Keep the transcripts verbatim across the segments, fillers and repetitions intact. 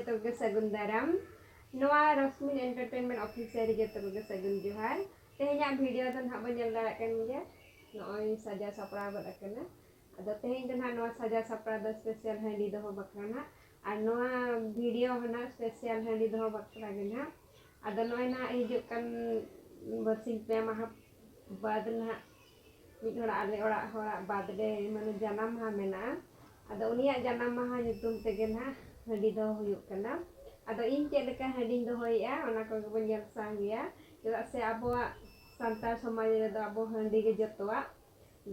ᱡᱚᱛᱚ ᱠᱚᱜᱮ ᱥᱟᱹᱜᱩᱱ ᱫᱟᱨᱟᱢ᱾ ᱱᱚᱣᱟ ᱨᱚᱥᱢᱤᱱ ᱮᱱᱴᱟᱨᱴᱮᱱᱢᱮᱱᱴ ᱚᱯᱷᱤᱥᱤᱭᱟᱞ ᱨᱮ ᱡᱚᱛᱚ ᱠᱚᱜᱮ ᱥᱟᱹᱜᱩᱱ ᱡᱚᱦᱟᱨ᱾ ᱛᱮᱦᱮᱧᱟᱜ ᱵᱷᱤᱰᱤᱭᱳ ᱫᱚ ᱱᱟᱦᱟᱜ ᱵᱚᱱ ᱧᱮᱞ ᱫᱟᱲᱮᱭᱟᱜ ᱠᱟᱱ ᱜᱮᱭᱟ, ᱱᱚᱜᱼᱚᱭ ᱥᱟᱡᱟᱣ ᱥᱟᱯᱲᱟᱣ ᱜᱚᱫ ᱟᱠᱟᱱᱟ᱾ ᱟᱫᱚ ᱛᱮᱦᱮᱧ ᱫᱚ ᱱᱟᱦᱟᱜ ᱱᱚᱣᱟ ᱥᱟᱡᱟᱣ ᱥᱟᱯᱲᱟᱣ ᱫᱚ ᱥᱯᱮᱥᱟᱞ ᱦᱟᱺᱰᱤ ᱫᱚᱦᱚ ᱵᱟᱠᱷᱨᱟ ᱱᱟᱦᱟᱜ, ᱟᱨ ᱱᱚᱣᱟ ᱵᱷᱤᱰᱤᱭᱳ ᱦᱚᱸ ᱱᱟᱦᱟᱜ ᱥᱯᱮᱥᱟᱞ ᱦᱟᱺᱰᱤ ᱫᱚᱦᱚ ᱵᱟᱠᱷᱨᱟ ᱜᱮ ᱱᱟᱦᱟᱜ᱾ ᱟᱫᱚ ᱱᱚᱜᱼᱚᱭ ᱱᱟᱦᱟᱜ ᱦᱤᱡᱩᱜ ᱠᱟᱱ ᱵᱟᱨᱥᱤᱧ ᱯᱮ ᱢᱟᱦᱟ ᱵᱟᱫᱽ ᱱᱟᱦᱟᱜ ᱢᱤᱫ ᱦᱚᱲᱟᱜ, ᱟᱞᱮ ᱚᱲᱟᱜ ᱦᱚᱲᱟᱜ ᱵᱟᱨᱛᱷᱰᱮ, ᱢᱟᱱᱮ ᱡᱟᱱᱟᱢ ᱢᱟᱦᱟ ᱢᱮᱱᱟᱜᱼᱟ᱾ ᱟᱫᱚ ᱩᱱᱤᱭᱟᱜ ᱡᱟᱱᱟᱢ ᱢᱟᱦᱟ ᱧᱩᱛᱩᱢ ᱛᱮᱜᱮ ᱱᱟᱦᱟᱜ ᱦᱟᱺᱰᱤ ᱫᱚ ᱦᱩᱭᱩᱜ ᱠᱟᱱᱟ᱾ ᱟᱫᱚ ᱤᱧ ᱪᱮᱫ ᱞᱮᱠᱟ ᱦᱟᱺᱰᱤᱧ ᱫᱚᱦᱚᱭᱮᱫᱼᱟ, ᱚᱱᱟ ᱠᱚᱜᱮ ᱵᱚᱱ ᱧᱮᱞ ᱥᱟᱝ ᱜᱮᱭᱟ᱾ ᱪᱮᱫᱟᱜ ᱥᱮ ᱟᱵᱚᱣᱟᱜ ᱥᱟᱱᱛᱟᱲ ᱥᱚᱢᱟᱡᱽ ᱨᱮᱫᱚ ᱟᱵᱚ ᱦᱟᱺᱰᱤ ᱜᱮ ᱡᱚᱛᱚᱣᱟᱜ,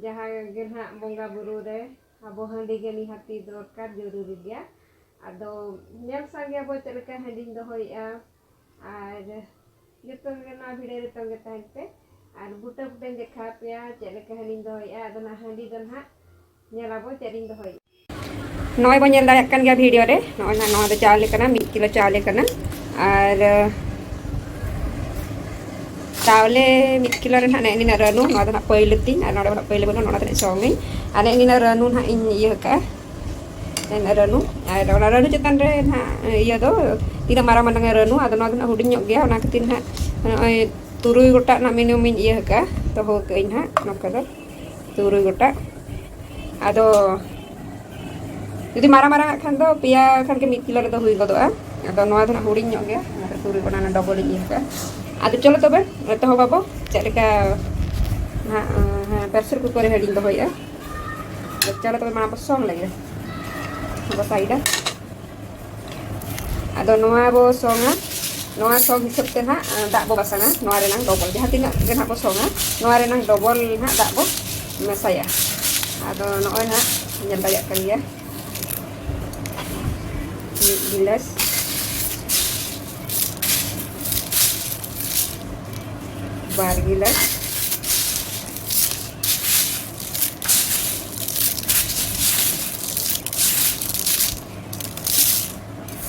ᱡᱟᱦᱟᱸ ᱜᱮ ᱱᱟᱦᱟᱜ ᱵᱚᱸᱜᱟ ᱵᱩᱨᱩ ᱨᱮ ᱟᱵᱚ ᱦᱟᱺᱰᱤ ᱜᱮ ᱱᱤᱦᱟᱹᱛᱤ ᱫᱚᱨᱠᱟᱨ, ᱡᱚᱨᱩᱨᱤ ᱜᱮᱭᱟ᱾ ᱟᱫᱚ ᱧᱮᱞ ᱥᱟᱝ ᱜᱮᱭᱟ ᱵᱚ ᱪᱮᱫ ᱞᱮᱠᱟ ᱦᱟᱺᱰᱤᱧ ᱫᱚᱦᱚᱭᱮᱫᱼᱟ, ᱟᱨ ᱡᱚᱛᱚ ᱜᱮ ᱱᱚᱣᱟ ᱵᱷᱤᱰᱤᱭᱳ ᱨᱮ ᱛᱚᱸᱜᱮ ᱛᱟᱦᱮᱱ ᱯᱮ᱾ ᱟᱨ ᱵᱩᱴᱟᱹ ᱵᱩᱴᱟᱹᱧ ᱫᱮᱠᱷᱟᱣ ᱯᱮᱭᱟ ᱪᱮᱫ ᱞᱮᱠᱟ ᱦᱟᱺᱰᱤᱧ ᱫᱚᱦᱚᱭᱮᱫᱼᱟ᱾ ᱟᱫᱚ ᱱᱟᱦᱟᱜ ᱦᱟᱺᱰᱤ ᱫᱚ ᱱᱟᱦᱟᱜ ᱧᱮᱞ ᱟᱵᱚ ᱪᱮᱫ ᱤᱧ ᱫᱚᱦᱚᱭᱮᱫᱼᱟ᱾ ᱱᱚᱜᱼᱚᱭ ᱵᱚᱱ ᱧᱮᱞ ᱫᱟᱲᱮᱭᱟᱜ ᱠᱟᱱ ᱜᱮᱭᱟ ᱵᱷᱤᱰᱤᱭᱳ ᱨᱮ, ᱱᱚᱜᱼᱚᱭ ᱱᱟᱦᱟᱜ ᱱᱚᱣᱟ ᱫᱚ ᱪᱟᱣᱞᱮ ᱠᱟᱱᱟ, ᱢᱤᱫ ᱠᱤᱞᱳ ᱪᱟᱣᱞᱮ ᱠᱟᱱᱟ᱾ ᱟᱨ ᱪᱟᱣᱞᱮ ᱢᱤᱫ ᱠᱤᱞᱳ ᱨᱮ ᱱᱟᱦᱟᱜ ᱱᱮᱜᱼᱮ ᱱᱤᱱᱟᱹᱜ ᱨᱟᱹᱱᱩ, ᱱᱚᱣᱟ ᱫᱚ ᱱᱟᱦᱟᱜ ᱯᱟᱹᱭᱞᱟᱹ ᱛᱤᱧ, ᱟᱨ ᱱᱚᱰᱮ ᱫᱚ ᱱᱟᱦᱟᱜ ᱯᱟᱹᱭᱞᱟᱹ ᱵᱟᱹᱱᱩᱜᱼᱟ, ᱱᱚᱰᱮ ᱫᱚ ᱱᱟᱦᱟᱜ ᱥᱚᱝ ᱤᱧ᱾ ᱟᱨ ᱱᱮᱜᱼᱮ ᱱᱤᱱᱟᱹᱜ ᱨᱟᱹᱱᱩ ᱱᱟᱦᱟᱜ ᱤᱧ ᱤᱭᱟᱹ ᱟᱠᱟᱫᱼᱟ, ᱱᱮᱜᱼᱮ ᱱᱤᱱᱟᱹᱜ ᱨᱟᱹᱱᱩ᱾ ᱟᱨ ᱚᱱᱟ ᱨᱟᱹᱱᱩ ᱪᱮᱛᱟᱱ ᱨᱮ ᱱᱟᱦᱟᱜ ᱤᱭᱟᱹ ᱫᱚ ᱛᱤᱱᱟᱹᱜ ᱢᱟᱨᱟᱝ ᱢᱟᱨᱟᱝ ᱨᱟᱹᱱᱩ, ᱟᱫᱚ ᱱᱚᱣᱟ ᱫᱚ ᱱᱟᱦᱟᱜ ᱦᱩᱰᱤᱧ ᱧᱚᱜ ᱜᱮᱭᱟ, ᱚᱱᱟ ᱠᱷᱟᱹᱛᱤᱨ ᱱᱟᱦᱟᱜ ᱱᱚᱜᱼᱚᱭ ᱛᱩᱨᱩᱭ ᱜᱚᱴᱟᱜ ᱱᱟᱦᱟᱜ ᱢᱤᱱᱤᱢᱟᱢ ᱤᱧ ᱤᱭᱟᱹ ᱟᱠᱟᱫᱼᱟ, ᱫᱚᱦᱚ ᱟᱠᱟᱫ ᱟᱹᱧ ᱱᱟᱦᱟᱜ ᱱᱚᱝᱠᱟ ᱫᱚ ᱛᱩᱨᱩᱭ ᱜᱚᱴᱟᱜ᱾ ᱟᱫᱚ ᱡᱩᱫᱤ ᱢᱟᱨᱟᱝ ᱢᱟᱨᱟᱝ ᱟᱜ ᱠᱷᱟᱱ ᱫᱚ ᱯᱮᱭᱟ ᱠᱷᱟᱱ ᱜᱮ ᱢᱤᱫ ᱠᱤᱞᱳ ᱨᱮᱫᱚ ᱦᱩᱭ ᱜᱚᱫᱚᱜᱼᱟ᱾ ᱟᱫᱚ ᱱᱚᱣᱟ ᱫᱚ ᱱᱟᱦᱟᱜ ᱦᱩᱰᱤᱧ ᱧᱚᱜ ᱜᱮᱭᱟ, ᱚᱱᱟᱛᱮ ᱛᱩᱨᱩᱭ ᱚᱱᱟ ᱰᱚᱵᱚᱞ ᱤᱧ ᱤᱭᱟᱹ ᱠᱟᱜᱼᱟ᱾ ᱟᱫᱚ ᱪᱚᱞᱚ ᱛᱚᱵᱮ ᱮᱛᱚᱦᱚᱵ ᱟᱵᱚ ᱪᱮᱫ ᱞᱮᱠᱟ ᱱᱟᱦᱟᱜ, ᱦᱮᱸ, ᱯᱨᱮᱥᱟᱨ ᱠᱩᱠᱟᱨ ᱨᱮ ᱦᱟᱺᱰᱤᱧ ᱫᱚᱦᱚᱭᱮᱫᱼᱟ᱾ ᱟᱫᱚ ᱪᱚᱞᱚ ᱛᱚᱵᱮ ᱢᱟᱲᱟᱝ ᱵᱚ ᱥᱚᱝ ᱞᱮᱜᱮ, ᱵᱚ ᱥᱟᱭᱤᱰᱟ᱾ ᱟᱫᱚ ᱱᱚᱣᱟ ᱵᱚ ᱥᱚᱝᱟ, ᱱᱚᱣᱟ ᱥᱚᱝ ᱦᱤᱥᱟᱹᱵ ᱛᱮ ᱱᱟᱦᱟᱜ ᱫᱟᱜ ᱵᱚ ᱵᱟᱥᱟᱝᱟ, ᱱᱚᱣᱟ ᱨᱮᱱᱟᱝ ᱰᱚᱵᱚᱞ, ᱡᱟᱦᱟᱸ ᱛᱤᱱᱟᱹᱜ ᱜᱮ ᱱᱟᱦᱟᱜ ᱵᱚ ᱥᱚᱝᱟ, ᱱᱚᱣᱟ ᱨᱮᱱᱟᱝ ᱰᱚᱵᱚᱞ ᱱᱟᱦᱟᱜ ᱫᱟᱜ ᱵᱚ ᱢᱮᱥᱟᱭᱟ᱾ ᱟᱫᱚ ᱱᱚᱜᱼᱚᱭ ᱱᱟᱦᱟᱜ ᱧᱮᱞ ᱫᱟᱲᱮᱭᱟᱜ ᱠᱟᱱ ᱜᱮᱭᱟ, ᱢᱤᱫ ᱜᱤᱞᱟᱹᱥ, ᱵᱟᱨ ᱜᱤᱞᱟᱹᱥ,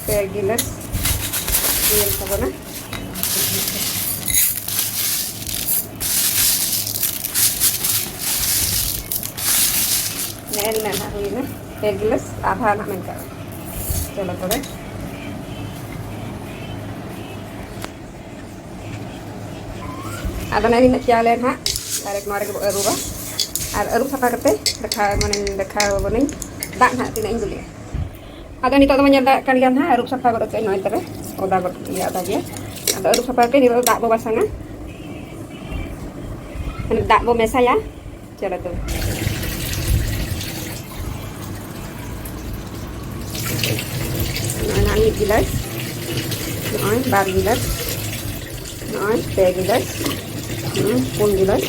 ᱯᱮ ᱜᱤᱞᱟᱹᱥ ᱦᱩᱭᱮᱱ ᱛᱟᱵᱚᱱᱟ᱾ ᱱᱮᱜᱼᱮ ᱱᱤᱱᱟᱹᱜ ᱱᱟᱦᱟᱜ ᱦᱩᱭᱱᱟ, ᱯᱮ ᱜᱤᱞᱟᱹᱥ ᱟᱫᱷᱟ ᱱᱟᱦᱟᱜ ᱢᱮᱱ ᱠᱟᱜ ᱢᱮ᱾ ᱪᱚᱞᱚ ᱛᱚᱵᱮ, ᱟᱫᱚ ᱱᱟᱜ ᱱᱤᱱᱟᱹᱜ ᱪᱟᱣᱞᱮ ᱱᱟᱦᱟᱜ direct ᱱᱚᱣᱟ ᱨᱮᱜᱮ ᱵᱚ ᱟᱹᱨᱩᱵᱟ᱾ ᱟᱨ ᱟᱹᱨᱩᱵ ᱥᱟᱯᱷᱟ ᱠᱟᱛᱮ ᱫᱮᱠᱷᱟᱣ, ᱢᱟᱱᱮ ᱫᱮᱠᱷᱟᱣ ᱟᱵᱚᱱᱟᱹᱧ ᱫᱟᱜ ᱱᱟᱦᱟᱜ ᱛᱤᱱᱟᱹᱜ ᱤᱧ ᱫᱩᱞᱮᱜᱼᱟ᱾ ᱟᱫᱚ ᱱᱤᱛᱚᱜ ᱫᱚᱵᱚᱱ ᱧᱮᱞ ᱫᱟᱲᱮᱭᱟᱜ ᱠᱟᱱ ᱜᱮᱭᱟ ᱱᱟᱦᱟᱜ, ᱟᱹᱨᱩᱵ ᱥᱟᱯᱷᱟ ᱜᱚᱫ ᱠᱟᱜ ᱱᱚᱜᱼᱚᱭ ᱛᱚᱵᱮ ᱚᱫᱟ ᱜᱚᱫ ᱤᱭᱟᱹ ᱟᱫᱟ ᱜᱮᱭᱟ᱾ ᱟᱫᱚ ᱟᱹᱨᱩᱵ ᱥᱟᱯᱷᱟ ᱠᱟᱛᱮ ᱱᱤᱛᱚᱜ ᱫᱚ ᱫᱟᱜ ᱵᱚ ᱵᱟᱥᱟᱝᱟ, ᱢᱟᱱᱮ ᱫᱟᱜ ᱵᱚ ᱢᱮᱥᱟᱭᱟ᱾ ᱪᱚᱞᱚ ᱛᱚᱵᱮ᱾ ᱱᱚᱜᱼᱚᱭ ᱱᱟᱦᱟᱜ ᱢᱤᱫ ᱜᱤᱞᱟᱹᱥ, ᱱᱚᱜᱼᱚᱭ ᱵᱟᱨ ᱜᱤᱞᱟᱹᱥ, ᱱᱚᱜᱼᱚᱭ ᱯᱮ ᱜᱤᱞᱟᱹᱥ, ᱱᱚᱜᱼᱚᱭ ᱯᱩᱱ ᱜᱤᱞᱟᱹᱥ,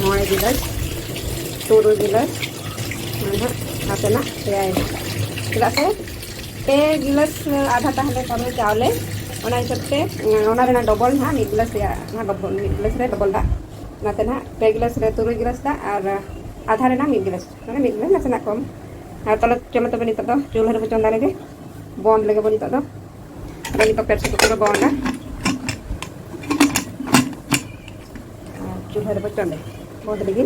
ᱢᱚᱬᱮ ᱜᱤᱞᱟᱹᱥ, ᱛᱩᱨᱩᱭ ᱜᱤᱞᱟᱹᱥ, ᱱᱚᱜᱼᱚᱭ ᱱᱟᱦᱟᱜ ᱱᱟᱥᱮᱱᱟᱜ ᱮᱭᱟᱭ᱾ ᱪᱮᱫᱟᱜ ᱥᱮ ᱯᱮ ᱜᱤᱞᱟᱹᱥ ᱟᱫᱷᱟ ᱛᱟᱦᱮᱸ ᱞᱮᱱ ᱛᱟᱵᱚᱱᱟ ᱪᱟᱣᱞᱮ, ᱚᱱᱟ ᱦᱤᱥᱟᱹᱵ ᱛᱮ ᱚᱱᱟ ᱨᱮᱱᱟᱜ ᱰᱚᱵᱚᱞ ᱱᱟᱦᱟᱜ ᱢᱤᱫ ᱜᱤᱞᱟᱹᱥ ᱨᱮᱭᱟᱜ, ᱚᱱᱟ ᱰᱚᱵᱚᱞ, ᱢᱤᱫ ᱜᱤᱞᱟᱹᱥ ᱨᱮ ᱰᱚᱵᱚᱞ ᱫᱟᱜ᱾ ᱚᱱᱟᱛᱮ ᱱᱟᱦᱟᱜ ᱯᱮ ᱜᱤᱞᱟᱹᱥ ᱨᱮ ᱛᱩᱨᱩᱭ ᱜᱤᱞᱟᱹᱥ ᱫᱟᱜ ᱟᱨ ᱟᱫᱷᱟ ᱨᱮᱱᱟᱜ ᱢᱤᱫ ᱜᱤᱞᱟᱹᱥ, ᱢᱟᱱᱮ ᱢᱤᱫ ᱜᱤᱞᱟᱹᱥ ᱱᱟᱥᱮᱱᱟᱜ ᱠᱚᱢ᱾ ᱟᱨ ᱛᱟᱦᱞᱮ ᱪᱚᱞᱚ ᱛᱚᱵᱮ ᱱᱤᱛᱚᱜ ᱫᱚ ᱪᱩᱞᱦᱟᱹ ᱨᱮᱵᱚ ᱪᱚᱸᱫᱟ ᱞᱮᱜᱮ, ᱵᱚᱱᱫ ᱞᱮᱜᱮ ᱵᱚ ᱱᱤᱛᱚᱜ ᱫᱚ᱾ ᱟᱫᱚ ᱱᱤᱛᱚᱜ pressure cooker ᱨᱮ ᱵᱚᱱᱫᱟ᱾ ᱟᱨ ᱪᱩᱞᱦᱟᱹ ᱨᱮᱵᱚ ᱪᱚᱸᱫᱟ, ᱵᱚᱱᱫ ᱞᱮᱜᱮ᱾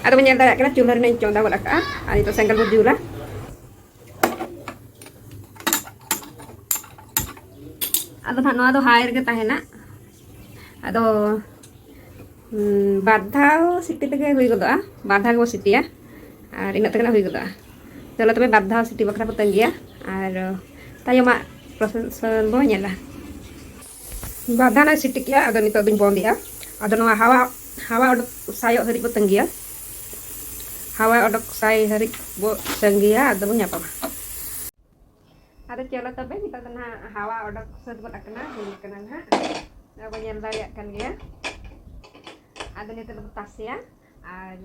ᱟᱫᱚ ᱵᱚᱱ ᱧᱮᱞ ᱫᱟᱲᱮᱭᱟᱜ ᱠᱟᱱᱟ ᱪᱩᱞᱦᱟᱹ ᱨᱮᱱᱟᱜ ᱤᱧ ᱪᱚᱸᱫᱟ ᱜᱚᱫ ᱟᱠᱟᱫᱼᱟ᱾ ᱟᱨ ᱱᱤᱛᱚᱜ ᱥᱮᱸᱜᱮᱞ ᱵᱚ ᱡᱩᱞᱟ᱾ ᱟᱫᱚ ᱱᱟᱦᱟᱜ ᱱᱚᱣᱟ ᱫᱚ high ᱨᱮᱜᱮ ᱛᱟᱦᱮᱱᱟ᱾ ᱟᱫᱚ, ᱦᱩᱸ, ᱵᱟᱨ ᱫᱷᱟᱣ ᱥᱤᱴᱤ ᱛᱮᱜᱮ ᱦᱩᱭ ᱜᱚᱫᱚᱜᱼᱟ, ᱵᱟᱨ ᱫᱷᱟᱣ ᱜᱮᱵᱚ ᱥᱤᱴᱤᱭᱟ᱾ ᱟᱨ ᱤᱱᱟᱹᱜ ᱛᱮᱜᱮ ᱱᱟᱜ ᱦᱩᱭ ᱜᱚᱫᱚᱜᱼᱟ᱾ ᱪᱚᱞᱚ ᱛᱚᱵᱮ ᱵᱟᱨ ᱫᱷᱟᱣ ᱥᱤᱴᱤ ᱵᱟᱠᱷᱨᱟ ᱵᱚ ᱛᱟᱺᱜᱤᱭᱟ᱾ ᱟᱨ ᱛᱟᱭᱚᱢᱟᱜ process ᱵᱚ ᱧᱮᱞᱟ᱾ ᱵᱟᱨ ᱫᱷᱟᱣ ᱱᱟᱜ ᱥᱤᱴᱤ ᱠᱮᱜᱼᱟ, ᱟᱫᱚ ᱱᱤᱛᱚᱜ ᱫᱚᱧ ᱵᱚᱱᱫᱮᱜᱼᱟ᱾ ᱟᱫᱚ ᱱᱚᱣᱟ ᱦᱟᱣᱟ, ᱦᱟᱣᱟ ᱚᱰᱚᱠ ᱥᱟᱭᱚᱜ ᱦᱟᱹᱨᱤᱡ ᱵᱚ ᱛᱟᱺᱜᱤᱭᱟ᱾ ᱦᱟᱣᱟ ᱚᱰᱚᱠ ᱥᱟᱭ ᱦᱟᱹᱨᱤᱡ ᱵᱚ ᱛᱟᱺᱜᱤᱭᱟ, ᱟᱫᱚ ᱵᱚ ᱧᱟᱯᱟᱢᱟ᱾ ᱟᱫᱚ ᱪᱚᱞᱚ ᱛᱚᱵᱮ, ᱱᱤᱛᱚᱜ ᱫᱚ ᱱᱟᱦᱟᱜ ᱦᱟᱣᱟ ᱚᱰᱚᱠ ᱥᱟᱹᱛ ᱜᱚᱫ ᱟᱠᱟᱱᱟ, ᱦᱩᱭ ᱟᱠᱟᱱᱟ ᱱᱟᱦᱟᱜ᱾ ᱱᱚᱣᱟ ᱵᱚ ᱧᱮᱞ ᱫᱟᱲᱮᱭᱟᱜ ᱠᱟᱱ ᱜᱮᱭᱟ᱾ ᱟᱫᱚ ᱱᱤᱛᱚᱜ ᱫᱚᱵᱚ ᱛᱟᱥᱮᱭᱟ᱾ ᱟᱨ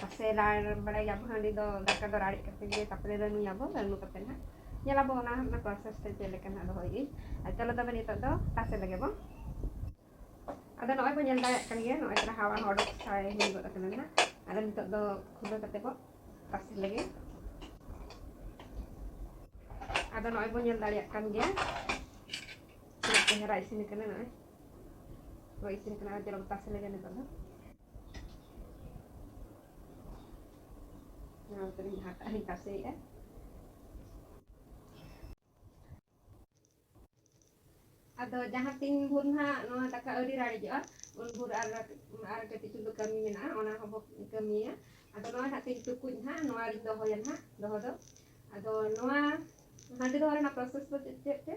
ᱛᱟᱥᱮ ᱞᱟᱲ ᱵᱟᱲᱟᱭ ᱜᱮᱭᱟ ᱵᱚ, ᱦᱟᱺᱰᱤ ᱫᱚ ᱫᱟᱠᱟ ᱫᱚ ᱨᱟᱲᱮᱡ ᱠᱟᱛᱮ ᱜᱮ, ᱛᱟᱨᱯᱚᱨᱮ ᱨᱟᱹᱱᱩᱭᱟᱵᱚ, ᱨᱟᱹᱱᱩ ᱠᱟᱛᱮ ᱱᱟᱦᱟᱜ ᱧᱮᱞᱟᱵᱚ ᱚᱱᱟ ᱨᱮᱱᱟᱜ process ᱛᱮ ᱪᱮᱫ ᱞᱮᱠᱟ ᱱᱟᱦᱟᱜ ᱫᱚᱦᱚᱭᱮᱫ ᱟᱹᱧ᱾ ᱟᱨ ᱪᱚᱞᱚ ᱛᱚᱵᱮ ᱱᱤᱛᱚᱜ ᱫᱚ ᱛᱟᱥᱮ ᱞᱮᱜᱮ ᱵᱚ᱾ ᱟᱫᱚ ᱱᱚᱜᱼᱚᱭ ᱵᱚ ᱧᱮᱞ ᱫᱟᱲᱮᱭᱟᱜ ᱠᱟᱱ ᱜᱮᱭᱟ, ᱱᱚᱜᱼᱚᱭ ᱛᱷᱚᱲᱟ ᱦᱟᱣᱟ ᱦᱚᱸ ᱚᱰᱚᱠ ᱥᱟᱭ ᱦᱩᱭ ᱜᱚᱫ ᱟᱠᱟᱱᱟ ᱱᱟᱦᱟᱜ᱾ ᱟᱫᱚ ᱱᱤᱛᱚᱜ ᱫᱚ ᱠᱷᱩᱞᱟᱹᱣ ᱠᱟᱛᱮ ᱵᱚ ᱛᱟᱥᱮ ᱞᱮᱜᱮ᱾ ᱟᱫᱚ ᱱᱚᱜᱼᱚᱭ ᱵᱚ ᱧᱮᱞ ᱫᱟᱲᱮᱭᱟᱜ ᱠᱟᱱ ᱜᱮᱭᱟ, ᱛᱤᱱᱟᱹᱜ ᱪᱮᱦᱨᱟ ᱤᱥᱤᱱ ᱟᱠᱟᱱᱟ᱾ ᱱᱚᱜᱼᱚᱭ ᱵᱚ ᱤᱥᱤᱱ ᱟᱠᱟᱱᱟ᱾ ᱟᱫᱚ ᱪᱚᱞᱚ ᱵᱚ ᱛᱟᱥᱮ ᱞᱮᱜᱮ ᱱᱤᱛᱚᱜ ᱫᱚ᱾ ᱱᱚᱣᱟ ᱛᱮᱞᱤᱧ ᱦᱟᱴᱟᱜ ᱞᱤᱧ ᱛᱟᱥᱮᱭᱮᱜᱼᱟ᱾ ᱟᱫᱚ ᱡᱟᱦᱟᱸ ᱛᱤᱱ ᱵᱷᱳᱨ ᱱᱟᱦᱟᱜ ᱱᱚᱣᱟ ᱫᱟᱠᱟ ᱟᱹᱣᱨᱤ ᱨᱟᱲᱮᱡᱚᱜᱼᱟ, ᱩᱱ ᱵᱷᱳᱨ ᱟᱨ, ᱟᱨ ᱠᱟᱹᱴᱤᱡ ᱪᱩᱞᱩ ᱠᱟᱹᱢᱤ ᱢᱮᱱᱟᱜᱼᱟ, ᱚᱱᱟ ᱦᱚᱸᱵᱚ ᱠᱟᱹᱢᱤᱭᱟ᱾ ᱟᱫᱚ ᱱᱚᱣᱟ ᱱᱟᱦᱟᱜ ᱛᱤᱧ ᱴᱩᱠᱩᱡ ᱱᱟᱦᱟᱜ, ᱱᱚᱣᱟ ᱨᱤᱧ ᱫᱚᱦᱚᱭᱟ ᱱᱟᱦᱟᱜ ᱫᱚᱦᱚ ᱫᱚ᱾ ᱟᱫᱚ ᱱᱚᱣᱟ ᱦᱟᱺᱰᱤ ᱫᱚᱦᱚ ᱨᱮᱱᱟᱜ process ᱫᱚ ᱪᱮᱫ, ᱪᱮᱫ ᱛᱮ?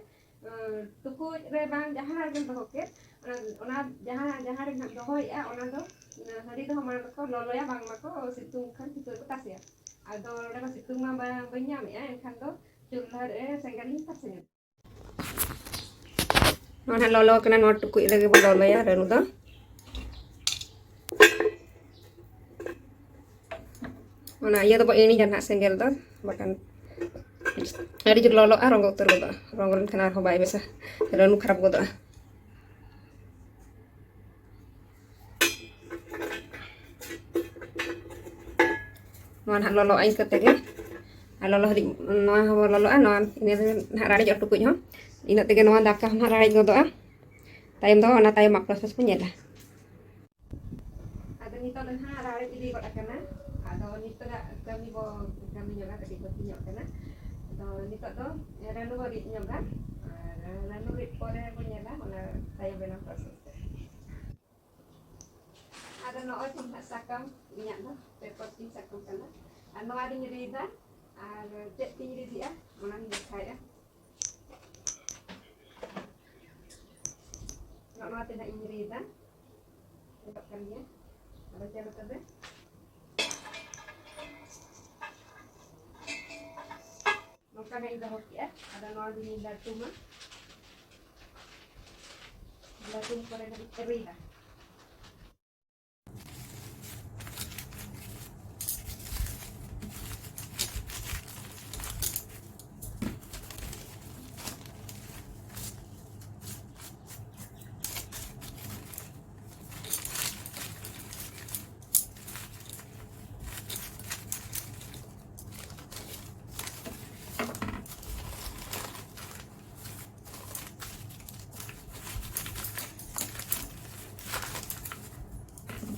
ᱟᱸ, ᱴᱩᱠᱩᱡ ᱨᱮ ᱵᱟᱝ ᱡᱟᱦᱟᱸ ᱨᱮᱜᱮᱢ ᱫᱚᱦᱚ ᱠᱮᱫ, ᱚᱱᱟ, ᱚᱱᱟ ᱡᱟᱦᱟᱸ, ᱡᱟᱦᱟᱸ ᱨᱮ ᱱᱟᱦᱟᱜ ᱫᱚᱦᱚᱭᱮᱫᱼᱟ, ᱚᱱᱟ ᱫᱚ, ᱚᱱᱟ ᱦᱟᱺᱰᱤ ᱫᱚ ᱢᱟᱲᱟᱝ ᱫᱚᱠᱚ ᱞᱚᱞᱚᱭᱟ, ᱵᱟᱝ ᱢᱟᱠᱚ ᱥᱤᱛᱩᱝ ᱠᱷᱟᱱ ᱵᱷᱤᱛᱟᱹᱨ ᱠᱚ ᱛᱟᱥᱮᱭᱟ᱾ ᱟᱫᱚ ᱱᱚᱰᱮ ᱢᱟ ᱥᱤᱛᱩᱝ ᱢᱟ ᱵᱟ-, ᱵᱟᱹᱧ ᱧᱟᱢᱮᱫᱼᱟ, ᱮᱱᱠᱷᱟᱱ ᱫᱚ ᱪᱩᱞᱦᱟᱹ ᱨᱮ ᱥᱮᱸᱜᱮᱞ ᱤᱧ ᱯᱟᱥᱮ ᱧᱚᱜ᱾ ᱱᱚᱣᱟ ᱱᱟᱦᱟᱜ ᱞᱚᱞᱚ ᱠᱟᱱᱟ, ᱱᱚᱣᱟ ᱴᱩᱠᱩᱡ ᱨᱮᱜᱮ ᱵᱚ ᱞᱚᱞᱚᱭᱟ ᱨᱟᱹᱱᱩ ᱫᱚ᱾ ᱚᱱᱟ ᱤᱭᱟᱹ ᱫᱚᱵᱚ ᱤᱬᱤᱡᱟ ᱱᱟᱦᱟᱜ ᱥᱮᱸᱜᱮᱞ ᱫᱚ, ᱵᱟᱠᱷᱟᱱ ᱟᱹᱰᱤ ᱡᱳᱨ ᱞᱚᱞᱚᱜᱼᱟ, ᱨᱚᱸᱜᱚ ᱩᱛᱟᱹᱨ ᱜᱚᱫᱚᱜᱼᱟ᱾ ᱨᱚᱸᱜᱚ ᱞᱮᱱᱠᱷᱟᱱ ᱟᱨᱦᱚᱸ ᱵᱟᱭ ᱵᱮᱥᱟ, ᱨᱟᱹᱱᱩ ᱠᱷᱟᱨᱟᱯ ᱜᱚᱫᱚᱜᱼᱟ᱾ ᱱᱚᱣᱟ ᱱᱟᱦᱟᱜ ᱞᱚᱞᱚᱜᱼᱟ ᱤᱱᱠᱟᱹ ᱛᱮᱜᱮ᱾ ᱟᱨ ᱞᱚᱞᱚ ᱦᱟᱹᱨᱤᱡ ᱱᱚᱣᱟ ᱦᱚᱸ ᱞᱚᱞᱚᱜᱼᱟ, ᱱᱚᱣᱟ ᱤᱱᱟᱹ ᱨᱮ ᱱᱟᱦᱟᱜ ᱨᱟᱲᱮᱡᱚᱜᱼᱟ ᱴᱩᱠᱩᱡ ᱦᱚᱸ᱾ ᱤᱱᱟᱹᱜ ᱛᱮᱜᱮ ᱱᱚᱣᱟ ᱫᱟᱠᱟ ᱦᱚᱸ ᱱᱟᱦᱟᱜ ᱨᱟᱲᱮᱡ ᱜᱚᱫᱚᱜᱼᱟ᱾ ᱛᱟᱭᱚᱢ ᱫᱚ ᱚᱱᱟ ᱛᱟᱭᱚᱢᱟᱜ process ᱵᱚᱱ ᱧᱮᱞᱟ᱾ ᱟᱫᱚ ᱱᱤᱛᱚᱜ ᱫᱚ ᱱᱟᱦᱟᱜ ᱨᱟᱲᱮᱡ ᱤᱫᱤ ᱜᱚᱫ ᱟᱠᱟᱱᱟ᱾ ᱟᱫᱚ ᱱᱤᱛᱚᱜᱟᱜ ᱠᱟᱹᱢᱤ ᱵᱚ ᱠᱟᱹᱢᱤ ᱧᱚᱜᱟ, ᱠᱟᱹᱴᱤᱡ ᱵᱟᱹᱠᱤ ᱧᱚᱜ ᱠᱟᱱᱟ᱾ ᱟᱫᱚ ᱱᱤᱛᱚᱜ ᱫᱚ ᱨᱟᱹᱱᱩ ᱵᱚ ᱨᱤᱫ ᱧᱚᱜᱟ, ᱟᱨ ᱨᱟᱹᱱᱩ ᱨᱤᱫ ᱯᱚᱨᱮ ᱵᱚ ᱧᱮᱞᱟ ᱚᱱᱟ ᱛᱟᱭᱚᱢ ᱨᱮᱱᱟᱜ process ᱫᱚ᱾ ᱟᱫᱚ ᱱᱚᱜᱼᱚᱭ ᱛᱚ ᱱᱟᱦᱟᱜ ᱥᱟᱠᱟᱢ, ᱤᱧᱟᱹᱜ ᱫᱚ ᱯᱮᱯᱟᱨ ᱛᱤᱧ ᱥᱟᱠᱟᱢ ᱠᱟᱱᱟ᱾ ᱟᱨ ᱱᱚᱣᱟ ᱨᱤᱧ ᱨᱤᱫᱟ, ᱟᱨ ᱪᱮᱫ ᱛᱤᱧ ᱨᱤᱫᱮᱜᱼᱟ ᱚᱱᱟ ᱦᱚᱸᱧ ᱫᱮᱠᱷᱟᱣᱮᱫᱼᱟ᱾ ᱱᱚᱜᱼᱚ ᱱᱚᱣᱟ ᱛᱤᱱᱟᱹᱜ ᱤᱧ ᱨᱤᱫᱟ, ᱧᱮᱞᱚᱜ ᱠᱟᱱ ᱜᱮᱭᱟ᱾ ᱟᱫᱚ ᱪᱮᱫ ᱞᱮᱠᱟ ᱛᱚᱵᱮ? ᱱᱚᱝᱠᱟ ᱜᱮᱧ ᱫᱚᱦᱚ ᱠᱮᱜᱼᱟ᱾ ᱟᱫᱚ ᱱᱚᱣᱟ ᱫᱚᱧ ᱞᱟᱹᱴᱩᱢᱟ, ᱞᱟᱹᱴᱩᱢ ᱯᱚᱨᱮ ᱫᱚᱧ ᱨᱤᱫᱟ᱾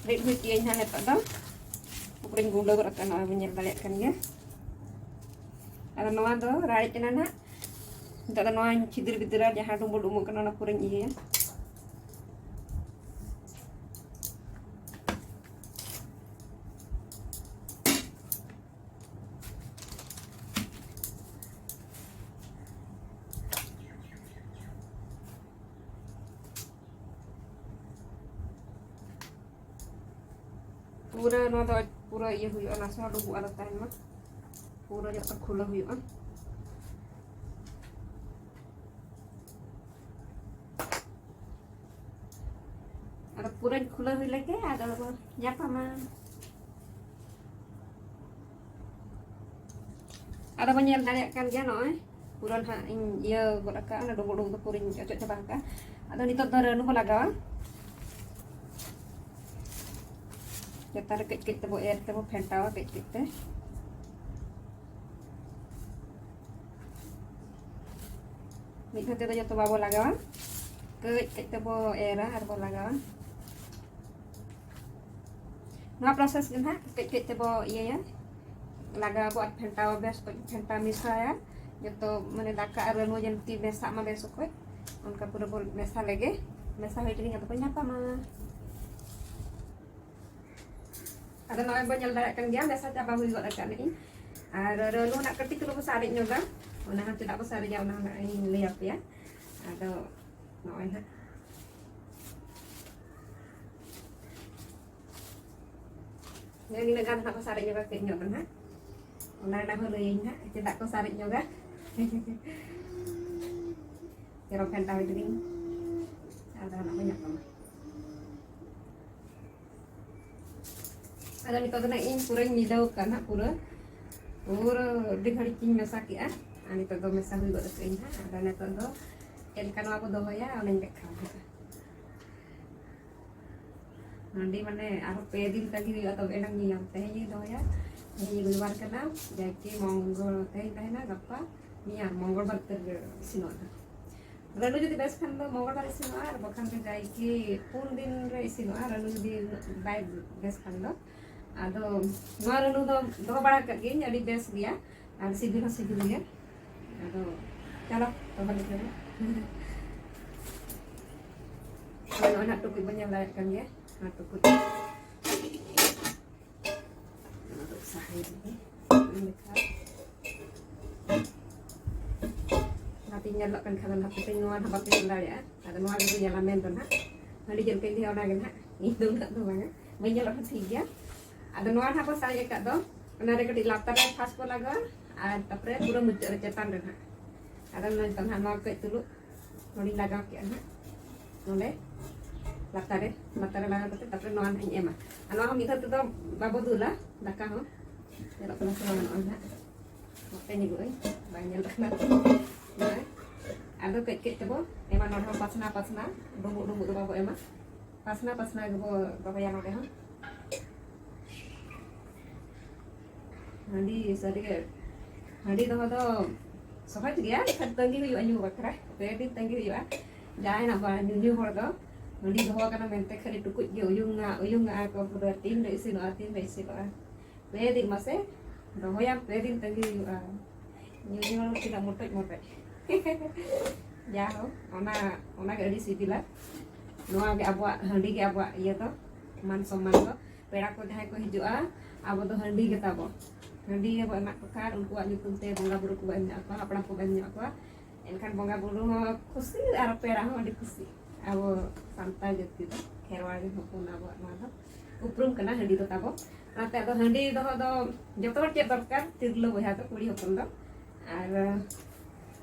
ᱨᱤᱫ ᱦᱩᱭ ᱠᱮᱜᱼᱟᱹᱧ ᱦᱟᱸᱜ ᱱᱤᱛᱚᱜ ᱫᱚ᱾ ᱯᱩᱨᱟᱹᱧ ᱜᱩᱸᱰᱟᱹ ᱜᱚᱫ ᱟᱠᱟᱫ, ᱱᱚᱜᱼᱚᱭ ᱵᱚᱱ ᱧᱮᱞ ᱫᱟᱲᱮᱭᱟᱜ ᱠᱟᱱ ᱜᱮᱭᱟ᱾ ᱟᱫᱚ ᱱᱚᱣᱟ ᱫᱚ ᱨᱟᱲᱮᱡ ᱠᱟᱱᱟ ᱱᱟᱦᱟᱜ, ᱱᱤᱛᱚᱜ ᱫᱚ ᱱᱚᱣᱟᱧ ᱪᱷᱤᱫᱤᱨ ᱵᱤᱫᱤᱨᱟ, ᱡᱟᱦᱟᱸ ᱰᱩᱸᱵᱩᱜ ᱰᱩᱸᱵᱩᱜ ᱠᱟᱱᱟ, ᱚᱱᱟ ᱯᱩᱨᱟᱹᱧ ᱤᱭᱟᱹᱭᱟ᱾ ᱯᱩᱨᱟᱹ ᱱᱚᱣᱟ ᱫᱚ ᱯᱩᱨᱟᱹ ᱤᱭᱟᱹ ᱦᱩᱭᱩᱜᱼᱟ, ᱱᱟᱥᱮ ᱦᱚᱸ ᱰᱩᱵᱩᱜ ᱟᱞᱚ ᱛᱟᱦᱮᱱ ᱢᱟ, ᱯᱩᱨᱟᱹ ᱡᱚᱛᱚ ᱠᱷᱩᱞᱟᱹᱣ ᱦᱩᱭᱩᱜᱼᱟ᱾ ᱟᱫᱚ ᱯᱩᱨᱟᱹᱧ ᱠᱷᱩᱞᱟᱹᱣ ᱦᱩᱭ ᱞᱮᱜᱮ, ᱟᱫᱚ ᱵᱚ ᱧᱟᱯᱟᱢᱟ᱾ ᱟᱫᱚ ᱵᱚᱱ ᱧᱮᱞ ᱫᱟᱲᱮᱭᱟᱜ ᱠᱟᱱ ᱜᱮᱭᱟ, ᱱᱚᱜᱼᱚᱭ ᱯᱩᱨᱟᱹ ᱱᱟᱦᱟᱜ ᱤᱧ ᱤᱭᱟᱹ ᱜᱚᱫ ᱟᱠᱟᱫᱼᱟ, ᱚᱱᱟ ᱰᱩᱸᱵᱩᱜ ᱰᱩᱸᱵᱩᱜ ᱫᱚ ᱯᱩᱨᱟᱹᱧ ᱚᱪᱚᱜ ᱪᱟᱵᱟ ᱟᱠᱟᱫᱼᱟ᱾ ᱟᱫᱚ ᱱᱤᱛᱚᱜ ᱫᱚ ᱨᱟᱹᱱᱩ ᱵᱚ ᱞᱟᱜᱟᱣᱟ᱾ ᱡᱚᱛᱚ ᱨᱮ ᱠᱟᱹᱡ ᱠᱟᱹᱡ ᱛᱮᱵᱚ ᱮᱨ ᱛᱮᱵᱚ ᱯᱷᱮᱱᱴᱟᱣᱟ, ᱠᱟᱹᱡ ᱠᱟᱹᱡ ᱛᱮ᱾ ᱢᱤᱫ ᱫᱷᱟᱣ ᱛᱮᱫᱚ ᱡᱚᱛᱚ ᱵᱟᱵᱚ ᱞᱟᱜᱟᱣᱟ, ᱠᱟᱹᱡ ᱠᱟᱹᱡ ᱛᱮᱵᱚ ᱮᱨᱟ ᱟᱨ ᱵᱚ ᱞᱟᱜᱟᱣᱟ᱾ ᱱᱚᱣᱟ process ᱜᱮ ᱱᱟᱦᱟᱜ ᱠᱟᱹᱡ ᱠᱟᱹᱡ ᱛᱮᱵᱚ ᱤᱭᱟᱹᱭᱟ, ᱞᱟᱜᱟᱣ ᱟᱵᱚ ᱟᱨ ᱯᱷᱮᱱᱴᱟᱣ, ᱵᱮᱥ ᱠᱚᱡ ᱯᱷᱮᱱᱴᱟᱣ ᱢᱮᱥᱟᱭᱟ᱾ ᱡᱚᱛᱚ ᱢᱟᱱᱮ ᱫᱟᱠᱟ ᱟᱨ ᱨᱟᱹᱱᱩ ᱡᱮᱢᱛᱤ ᱢᱮᱥᱟᱜ ᱢᱟ ᱵᱮᱥ ᱚᱠᱚᱡ, ᱚᱱᱠᱟ ᱯᱩᱨᱟᱹ ᱵᱚ ᱢᱮᱥᱟ ᱞᱮᱜᱮ᱾ ᱢᱮᱥᱟ ᱦᱩᱭ ᱞᱮᱜᱮ ᱟᱫᱚ ᱵᱚ ᱧᱟᱯᱟᱢᱟ᱾ ᱟᱫᱚ ᱱᱚᱜᱼᱚᱭ ᱵᱚ ᱧᱮᱞ ᱫᱟᱲᱮᱭᱟᱜ ᱠᱟᱱ ᱜᱮᱭᱟ, ᱢᱮᱥᱟ ᱪᱟᱵᱟ ᱦᱩᱭ ᱜᱚᱫ ᱟᱠᱟᱫ ᱞᱮ᱾ ᱟᱨ ᱨᱟᱹᱱᱩ ᱱᱟᱜ ᱠᱟᱹᱴᱤᱡ ᱪᱩᱞᱩᱝ ᱵᱚ ᱥᱟᱨᱮᱡ ᱧᱚᱜᱟ, ᱚᱱᱟ ᱦᱚᱸ ᱪᱮᱫᱟᱜ ᱵᱚ ᱥᱟᱨᱮᱡᱟ, ᱚᱱᱟ ᱦᱚᱸ ᱱᱟᱜ ᱤᱧ ᱞᱟᱹᱭ ᱟᱯᱮᱭᱟ᱾ ᱟᱫᱚ ᱱᱚᱜᱼᱚᱭ ᱱᱟᱜ ᱱᱤᱱᱟᱹᱜ ᱜᱟᱱ ᱱᱟᱜ ᱵᱚ ᱥᱟᱨᱮᱡ ᱧᱚᱜᱟ, ᱠᱟᱹᱡ ᱧᱚᱜ ᱫᱚ ᱱᱟᱜ, ᱚᱱᱟ ᱨᱮᱱᱟᱜ ᱦᱚᱸ ᱞᱟᱹᱭᱟᱹᱧ ᱱᱟᱜ ᱪᱮᱫᱟᱜ ᱠᱚ ᱥᱟᱨᱮᱡ ᱧᱚᱜᱟ᱾ ᱪᱮᱨᱚ ᱯᱷᱮᱱᱴᱟ ᱦᱩᱭ ᱞᱮᱜᱤᱧ, ᱟᱨ ᱫᱚ ᱱᱟᱜ ᱵᱚ ᱧᱟᱯᱟᱢᱟ᱾ ᱟᱫᱚ ᱱᱤᱛᱚᱜ ᱫᱚ ᱱᱟᱜ ᱤᱧ ᱯᱩᱨᱟᱹᱧ ᱢᱤᱞᱟᱹᱣ ᱠᱟᱜᱼᱟ ᱱᱟᱜ, ᱯᱩᱨᱟᱹ, ᱯᱩᱨᱟᱹ ᱟᱹᱰᱤ ᱜᱷᱟᱹᱲᱤᱡ ᱤᱧ ᱢᱮᱥᱟ ᱠᱮᱜᱼᱟ᱾ ᱟᱨ ᱱᱤᱛᱚᱜ ᱫᱚ ᱢᱮᱥᱟ ᱦᱩᱭ ᱜᱚᱫ ᱠᱟᱜ ᱟᱹᱧ ᱦᱟᱸᱜ᱾ ᱟᱫᱚ ᱱᱤᱛᱚᱜ ᱫᱚ ᱪᱮᱫ ᱞᱮᱠᱟ ᱱᱚᱣᱟ ᱵᱚ ᱫᱚᱦᱚᱭᱟ, ᱚᱱᱟᱧ ᱫᱮᱠᱷᱟᱣ ᱟᱯᱮᱭᱟ᱾ ᱱᱚᱰᱮ ᱢᱟᱱᱮ ᱟᱨᱦᱚᱸ ᱯᱮ ᱫᱤᱱ ᱛᱟᱺᱜᱤ ᱦᱩᱭᱩᱜᱼᱟ, ᱛᱚᱵᱮ ᱮᱱᱟᱝ ᱧᱮᱞ ᱧᱟᱢ᱾ ᱛᱮᱦᱮᱧ ᱤᱧ ᱫᱚᱦᱚᱭᱟ, ᱛᱮᱦᱮᱧ ᱨᱚᱵᱤᱵᱟᱨ ᱠᱟᱱᱟ, ᱡᱟᱭᱠᱤ ᱢᱚᱝᱜᱚᱞ, ᱛᱮᱦᱮᱧ ᱛᱟᱦᱮᱱᱟ, ᱜᱟᱯᱟ ᱢᱮᱭᱟᱝ, ᱢᱚᱝᱜᱚᱞ ᱵᱟᱨ ᱩᱛᱟᱹᱨ ᱤᱥᱤᱱᱚᱜᱼᱟ ᱱᱟᱜ᱾ ᱨᱟᱹᱱᱩ ᱡᱩᱫᱤ ᱵᱮᱥ ᱠᱷᱟᱱ ᱫᱚ ᱢᱚᱝᱜᱚᱞ ᱵᱟᱨ ᱤᱥᱤᱱᱚᱜᱼᱟ, ᱟᱨ ᱵᱟᱠᱷᱟᱱ ᱫᱚ ᱡᱟᱭᱠᱤ ᱯᱩᱱ ᱫᱤᱱ ᱨᱮ ᱤᱥᱤᱱᱚᱜᱼᱟ, ᱨᱟᱹᱱᱩ ᱡᱩᱫᱤ ᱩᱱᱟᱹᱜ ᱵᱟᱭ ᱵᱮᱥ ᱠᱷᱟᱱ ᱫᱚ᱾ ᱟᱫᱚ ᱱᱚᱣᱟ ᱨᱟᱹᱱᱩ ᱫᱚ ᱫᱚᱦᱚ ᱵᱟᱲᱟ ᱠᱟᱜ ᱜᱤᱭᱟᱹᱧ, ᱟᱹᱰᱤ ᱵᱮᱥ ᱜᱮᱭᱟ ᱟᱨ ᱥᱤᱵᱤᱞ ᱦᱚᱸ ᱥᱤᱵᱤᱞ ᱜᱮᱭᱟ᱾ ᱟᱫᱚ ᱪᱚᱞᱚ, ᱛᱚᱵᱮ ᱱᱤᱛᱚᱜ ᱫᱚ᱾ ᱱᱚᱜᱼᱚᱭ ᱱᱟᱦᱟᱜ ᱴᱩᱠᱩᱡ ᱵᱚᱱ ᱧᱮᱞ ᱫᱟᱲᱮᱭᱟᱜ ᱠᱟᱱ ᱜᱮᱭᱟ, ᱱᱚᱣᱟ ᱴᱩᱠᱩᱡ᱾ ᱚᱱᱟ ᱫᱚ ᱥᱟᱦᱟᱭ ᱞᱮᱜᱮ᱾ ᱚᱱᱟᱛᱮ ᱧᱮᱞᱚᱜ ᱠᱟᱱ ᱠᱷᱟᱱ ᱫᱚ ᱱᱟᱦᱟᱜ ᱯᱮ ᱱᱚᱣᱟ ᱱᱟᱦᱟᱜ ᱵᱟᱯᱮ ᱧᱮᱞ ᱫᱟᱲᱮᱭᱟᱜᱼᱟ᱾ ᱟᱫᱚ ᱱᱚᱣᱟ ᱜᱮᱵᱚᱱ ᱧᱮᱞᱟ ᱢᱮᱱ ᱫᱚ ᱱᱟᱦᱟᱜ᱾ ᱦᱟᱺᱰᱤ ᱪᱮᱫ ᱞᱮᱠᱟᱧ ᱞᱟᱹᱭᱟ ᱚᱱᱟ ᱜᱮ ᱱᱟᱦᱟᱜ᱾ ᱤᱧ ᱫᱚ ᱩᱱᱟᱹᱜ ᱫᱚ ᱵᱟᱝᱟ᱾ ᱵᱟᱹᱧ ᱧᱮᱞᱚᱜ ᱨᱮᱦᱚᱸ ᱴᱷᱤᱠ ᱜᱮᱭᱟ᱾ ᱟᱫᱚ ᱱᱚᱣᱟ ᱱᱟᱦᱟᱜ ᱵᱚᱱ ᱥᱟᱡ ᱟᱠᱟᱫ ᱫᱚ, ᱚᱱᱟ ᱨᱮ ᱠᱟᱹᱴᱤᱡ ᱞᱟᱛᱟᱨ ᱨᱮ ᱯᱷᱟᱥ ᱵᱚᱱ ᱞᱟᱜᱟᱣᱟ ᱟᱨ ᱛᱟᱨᱯᱚᱨᱮ ᱯᱩᱨᱟᱹ ᱢᱩᱪᱟᱹᱫ ᱨᱮ ᱪᱮᱛᱟᱱ ᱨᱮ ᱱᱟᱦᱟᱜ᱾ ᱟᱫᱚ ᱱᱤᱛᱚᱜ ᱱᱟᱦᱟᱜ ᱱᱚᱣᱟ ᱠᱟᱹᱡ ᱪᱩᱞᱩᱜ ᱱᱚᱰᱮᱧ ᱞᱟᱜᱟᱣ ᱠᱮᱜᱼᱟ ᱱᱟᱦᱟᱜ᱾ ᱱᱚᱰᱮ ᱞᱟᱛᱟᱨ ᱨᱮ, ᱞᱟᱛᱟᱨ ᱨᱮ ᱞᱟᱜᱟᱣ ᱠᱟᱛᱮ ᱛᱟᱨᱯᱚᱨᱮ ᱱᱚᱣᱟ ᱱᱟᱦᱟᱜ ᱤᱧ ᱮᱢᱟ᱾ ᱟᱨ ᱱᱚᱣᱟ ᱦᱚᱸ ᱢᱤᱫ ᱫᱷᱟᱣ ᱛᱮᱫᱚ ᱵᱟᱵᱚ ᱫᱩᱞᱟ, ᱫᱟᱠᱟ ᱦᱚᱸ᱾ ᱧᱮᱞᱚᱜ ᱠᱟᱱᱟ ᱥᱮ ᱵᱟᱝ? ᱱᱚᱜᱼᱚᱭ ᱱᱟᱦᱟᱜ ᱱᱚᱛᱮ ᱧᱮᱞᱚᱜ ᱟᱹᱧ, ᱵᱟᱝ ᱧᱮᱞᱚᱜ ᱠᱟᱱᱟ᱾ ᱱᱚᱜᱼᱚᱭ᱾ ᱟᱫᱚ ᱠᱟᱹᱡ ᱠᱟᱹᱡ ᱛᱮᱵᱚ ᱮᱢᱟ᱾ ᱱᱚᱰᱮ ᱦᱚᱸ ᱯᱟᱥᱱᱟ ᱯᱟᱥᱱᱟ, ᱰᱩᱸᱵᱩᱜ ᱰᱩᱸᱵᱩᱜ ᱫᱚ ᱵᱟᱵᱚ ᱮᱢᱟ᱾ ᱯᱟᱥᱱᱟ ᱯᱟᱥᱱᱟ ᱜᱮᱵᱚ ᱫᱚᱦᱚᱭᱟ ᱱᱚᱰᱮ ᱦᱚᱸ᱾ ᱦᱟᱺᱰᱤ ᱥᱟᱹᱨᱤᱜᱮ, ᱦᱟᱺᱰᱤ ᱫᱚᱦᱚ ᱫᱚ ᱥᱚᱦᱚᱡᱽ ᱜᱮᱭᱟ, ᱮᱱᱠᱷᱟᱱ ᱛᱟᱺᱜᱤ ᱦᱩᱭᱩᱜᱼᱟ ᱧᱩ ᱵᱟᱠᱷᱨᱟ᱾ ᱯᱮ ᱫᱤᱱ ᱛᱟᱺᱜᱤ ᱦᱩᱭᱩᱜᱼᱟ᱾ ᱡᱟᱦᱟᱸᱭ ᱱᱟᱜ ᱵᱟᱝ ᱧᱩ, ᱧᱩ ᱦᱚᱲ ᱫᱚ ᱦᱟᱺᱰᱤ ᱫᱚᱦᱚ ᱠᱟᱱᱟ ᱢᱮᱱᱛᱮ ᱠᱷᱟᱹᱞᱤ ᱴᱩᱠᱩᱡ ᱜᱮ ᱩᱭᱩᱝᱟ, ᱩᱭᱩᱝᱟᱜᱼᱟ ᱠᱚ ᱯᱩᱨᱟᱹ, ᱛᱤᱱ ᱨᱮ ᱤᱥᱤᱱᱚᱜᱼᱟ, ᱛᱤᱱ ᱨᱮ ᱤᱥᱤᱱᱚᱜᱼᱟ᱾ ᱯᱮ ᱫᱤᱱ ᱢᱟᱥᱮ ᱫᱚᱦᱚᱭᱟᱢ, ᱯᱮ ᱫᱤᱱ ᱛᱟᱺᱜᱤ ᱦᱩᱭᱩᱜᱼᱟ᱾ ᱧᱩ ᱧᱩ ᱛᱤᱱᱟᱹᱜ ᱢᱚᱴᱚᱡ ᱢᱚᱴᱚᱡ᱾ ᱡᱟ ᱦᱳᱠ, ᱚᱱᱟ, ᱚᱱᱟᱜᱮ ᱟᱹᱰᱤ ᱥᱤᱵᱤᱞᱟ᱾ ᱱᱚᱣᱟ ᱜᱮ ᱟᱵᱚᱣᱟᱜ, ᱦᱟᱺᱰᱤ ᱜᱮ ᱟᱵᱚᱣᱟᱜ ᱤᱭᱟᱹ ᱫᱚ, ᱢᱟᱱ ᱥᱚᱢᱢᱟᱱ ᱫᱚ᱾ ᱯᱮᱲᱟ ᱠᱚ ᱡᱟᱦᱟᱸᱭ ᱠᱚ ᱦᱤᱡᱩᱜᱼᱟ, ᱟᱵᱚ ᱫᱚ ᱦᱟᱺᱰᱤ ᱜᱮ ᱛᱟᱵᱚ᱾ ᱦᱟᱺᱰᱤ ᱜᱮᱵᱚ ᱮᱢᱟ ᱠᱚ ᱠᱷᱟᱱ, ᱩᱱᱠᱩᱣᱟᱜ ᱧᱩᱛᱩᱢ ᱛᱮ ᱵᱚᱸᱜᱟ ᱵᱩᱨᱩ ᱠᱚᱵᱚ ᱮᱢ ᱧᱚᱜ ᱟᱠᱚᱣᱟ, ᱦᱟᱯᱲᱟᱢ ᱠᱚᱵᱚ ᱮᱢ ᱧᱚᱜ ᱟᱠᱚᱣᱟ᱾ ᱮᱱᱠᱷᱟᱱ ᱵᱚᱸᱜᱟ ᱵᱩᱨᱩ ᱦᱚᱸ ᱠᱷᱩᱥᱤ ᱟᱨ ᱯᱮᱲᱟ ᱦᱚᱸ ᱟᱹᱰᱤ ᱠᱷᱩᱥᱤ᱾ ᱟᱵᱚ ᱥᱟᱱᱛᱟᱲ ᱡᱟᱹᱛᱤ ᱫᱚ, ᱠᱷᱮᱨᱣᱟᱲ ᱦᱚᱯᱚᱱ ᱟᱵᱚᱣᱟᱜ ᱱᱚᱣᱟ ᱫᱚ ᱩᱯᱨᱩᱢ ᱠᱟᱱᱟ, ᱦᱟᱺᱰᱤ ᱫᱚ ᱛᱟᱵᱚ᱾ ᱚᱱᱟᱛᱮ ᱟᱫᱚ ᱦᱟᱺᱰᱤ ᱫᱚᱦᱚ ᱫᱚ ᱡᱚᱛᱚ ᱦᱚᱲ ᱪᱮᱫ ᱫᱚᱨᱠᱟᱨ, ᱛᱤᱨᱞᱟᱹ ᱵᱚᱭᱦᱟ ᱫᱚ, ᱠᱩᱲᱤ ᱦᱚᱯᱚᱱ ᱫᱚ᱾ ᱟᱨ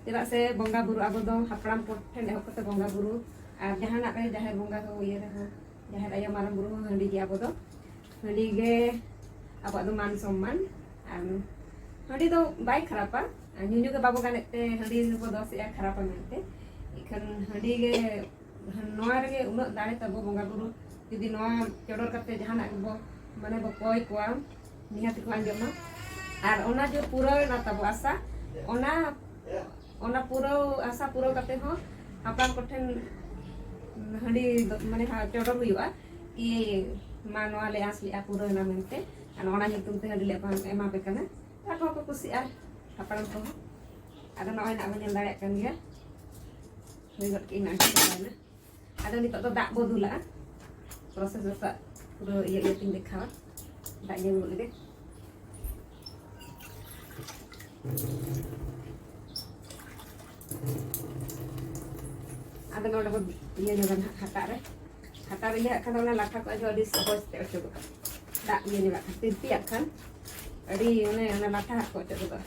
ᱪᱮᱫᱟᱜ ᱥᱮ ᱵᱚᱸᱜᱟ ᱵᱩᱨᱩ ᱟᱵᱚ ᱫᱚ ᱦᱟᱯᱲᱟᱢ ᱠᱚ ᱴᱷᱮᱱ ᱮᱦᱚᱵ ᱠᱟᱛᱮ ᱵᱚᱸᱜᱟ ᱵᱩᱨᱩ, ᱟᱨ ᱡᱟᱦᱟᱱᱟᱜ ᱨᱮ ᱡᱟᱦᱮᱨ ᱵᱚᱸᱜᱟ ᱠᱚ ᱤᱭᱟᱹ ᱨᱮᱦᱚᱸ, ᱡᱟᱦᱮᱨ ᱟᱭᱳ ᱢᱟᱨᱟᱝ ᱵᱩᱨᱩ ᱦᱚᱸ ᱦᱟᱺᱰᱤ ᱜᱮ ᱟᱵᱚ ᱫᱚ᱾ ᱦᱟᱺᱰᱤ ᱜᱮ ᱟᱵᱚᱣᱟᱜ ᱫᱚ ᱢᱟᱱ ᱥᱚᱢᱢᱟᱱ᱾ ᱟᱨ ᱦᱟᱺᱰᱤ ᱫᱚ ᱵᱟᱭ ᱠᱷᱟᱨᱟᱯᱟ, ᱟᱨ ᱧᱩ ᱧᱩ ᱜᱮ ᱵᱟᱵᱚ ᱜᱟᱱᱮᱫ ᱛᱮ ᱦᱟᱺᱰᱤ ᱨᱮᱵᱚ ᱫᱚᱥᱮᱜᱼᱟ ᱠᱷᱟᱨᱟᱯᱟ ᱢᱮᱱᱛᱮ᱾ ᱮᱱᱠᱷᱟᱱ ᱦᱟᱺᱰᱤ ᱜᱮ, ᱱᱚᱣᱟ ᱨᱮᱜᱮ ᱩᱱᱟᱹᱜ ᱫᱟᱲᱮ ᱛᱟᱵᱚ ᱵᱚᱸᱜᱟ ᱵᱩᱨᱩ᱾ ᱡᱩᱫᱤ ᱱᱚᱣᱟ ᱪᱚᱰᱚᱨ ᱠᱟᱛᱮ ᱡᱟᱦᱟᱱᱟᱜ ᱜᱮᱵᱚ, ᱢᱟᱱᱮ ᱵᱚ ᱠᱚᱭ ᱠᱚᱣᱟ, ᱱᱤᱦᱟᱹᱛ ᱜᱮᱠᱚ ᱟᱸᱡᱚᱢᱟ᱾ ᱟᱨ ᱚᱱᱟ ᱡᱮ ᱯᱩᱨᱟᱹᱣ ᱮᱱᱟ ᱛᱟᱵᱚ ᱟᱥᱟ, ᱚᱱᱟ, ᱚᱱᱟ ᱯᱩᱨᱟᱹᱣ, ᱟᱥᱟ ᱯᱩᱨᱟᱹᱣ ᱠᱟᱛᱮ ᱦᱚᱸ ᱦᱟᱯᱲᱟᱢ ᱠᱚᱴᱷᱮᱱ ᱦᱟᱺᱰᱤ ᱫᱚ, ᱢᱟᱱᱮ ᱦᱟ-, ᱪᱚᱰᱚᱨ ᱦᱩᱭᱩᱜᱼᱟ ᱠᱤ, ᱢᱟ ᱱᱚᱣᱟ ᱞᱮ ᱟᱸᱥ ᱞᱮᱜᱼᱟ, ᱯᱩᱨᱟᱹᱣ ᱮᱱᱟ ᱢᱮᱱᱛᱮ᱾ ᱟᱨ ᱚᱱᱟ ᱧᱩᱛᱩᱢ ᱛᱮ ᱦᱟᱺᱰᱤ ᱞᱮ ᱮᱢᱟ-, ᱮᱢᱟ ᱯᱮ ᱠᱟᱱᱟ᱾ ᱟᱠᱚ ᱦᱚᱸᱠᱚ ᱠᱩᱥᱤᱜᱼᱟ, ᱦᱟᱯᱲᱟᱢ ᱠᱚᱦᱚᱸ᱾ ᱟᱫᱚ ᱱᱚᱜᱼᱚᱭ ᱱᱟᱜ ᱵᱚᱱ ᱧᱮᱞ ᱫᱟᱲᱮᱭᱟᱜ ᱠᱟᱱ ᱜᱮᱭᱟ, ᱦᱩᱭ ᱜᱚᱫ ᱠᱮᱫ ᱤᱧ ᱱᱟᱜ ᱪᱟᱵᱟᱭᱮᱱᱟ᱾ ᱟᱫᱚ ᱱᱤᱛᱚᱜ ᱫᱚ ᱫᱟᱜ ᱵᱚ ᱫᱩᱞᱟᱜᱼᱟ, ᱯᱨᱚᱥᱮᱥ ᱫᱚ ᱥᱟᱜ ᱯᱩᱨᱟᱹ ᱤᱭᱟᱹ ᱤᱭᱟᱹ ᱛᱤᱧ ᱫᱮᱠᱷᱟᱣᱟ, ᱫᱟᱜ ᱧᱮᱞ ᱜᱚᱫ ᱞᱮᱜᱮ᱾ ᱟᱫᱚ ᱱᱚᱰᱮ ᱵᱚ ᱤᱭᱟᱹ ᱧᱚᱜᱟ ᱱᱟᱦᱟᱜ ᱦᱟᱴᱟᱜ ᱨᱮ, ᱦᱟᱴᱟᱜ ᱨᱮ ᱤᱭᱟᱹ ᱟᱜ ᱠᱷᱟᱱ ᱫᱚ ᱚᱱᱟ ᱞᱟᱴᱷᱟ ᱠᱚ ᱟᱡᱚ ᱟᱹᱰᱤ ᱥᱚᱦᱚᱡᱽ ᱛᱮ ᱚᱪᱚᱜᱚᱜᱼᱟ᱾ ᱫᱟᱜ ᱤᱭᱟᱹ ᱧᱚᱜᱟᱜ ᱠᱷᱟᱱ, ᱛᱤᱨᱯᱤᱭᱟᱜ ᱠᱷᱟᱱ ᱟᱹᱰᱤ ᱚᱱᱮ ᱚᱱᱟ ᱞᱟᱴᱷᱟ ᱦᱟᱜ ᱠᱚ ᱚᱪᱚᱜ ᱜᱚᱫᱚᱜᱼᱟ᱾